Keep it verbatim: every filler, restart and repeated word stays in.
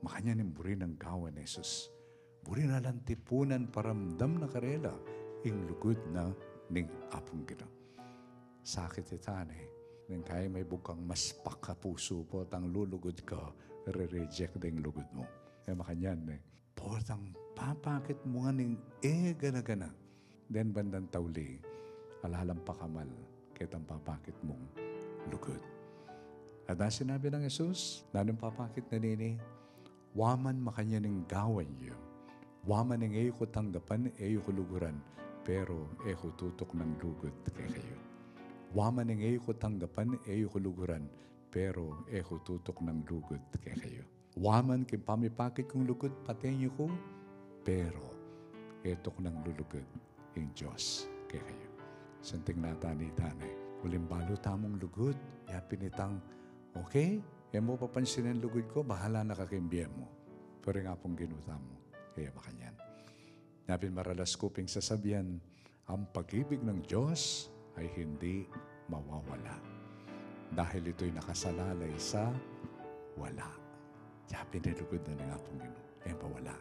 Makanyan ing buri nang gawan Jesus. Buri na lang tipunan, paramdam na karela ing lugud na ning Apung Ginu. Sakit ita ne. Neng kaya may bukang mas pakapusu, potang lulugud ka, re-reject deng lugud mu. E makanyan ne. Potang papakit mu ngan ing e gana-gana. Then bandang tauli, ala lang pakamal ketang papakit mung lugud. At na sinabi nang Jesus, nanung papakit na nini, wa man makanyan ing gawan yu. Wa man ing e ku tanggapan, e ku luguran, pero e ku tutuknang lugud kekayu. Wa man ing e ku tanggapan, e ku luguran, pero e ku tutuknang lugud kekayu. Wa man king pamipakit kung lugud, paten yu ku, pero e tuknang lulugud ing Dios kekayu. Santing natan ita ne, uling balu tamung lugud, yapin itang, okay, e mu papansinin lugud ku, bahala na ka king bie mu. Pero ing Apung Ginu tamu, e makanyan. Yapin maralas ku ping sasabian, ang pag-ibig ng Diyos ay hindi mawawala. Dahil ito'y nakasalalay sa wala. Yapin ing lugud na ning Apung Ginu, e mawala.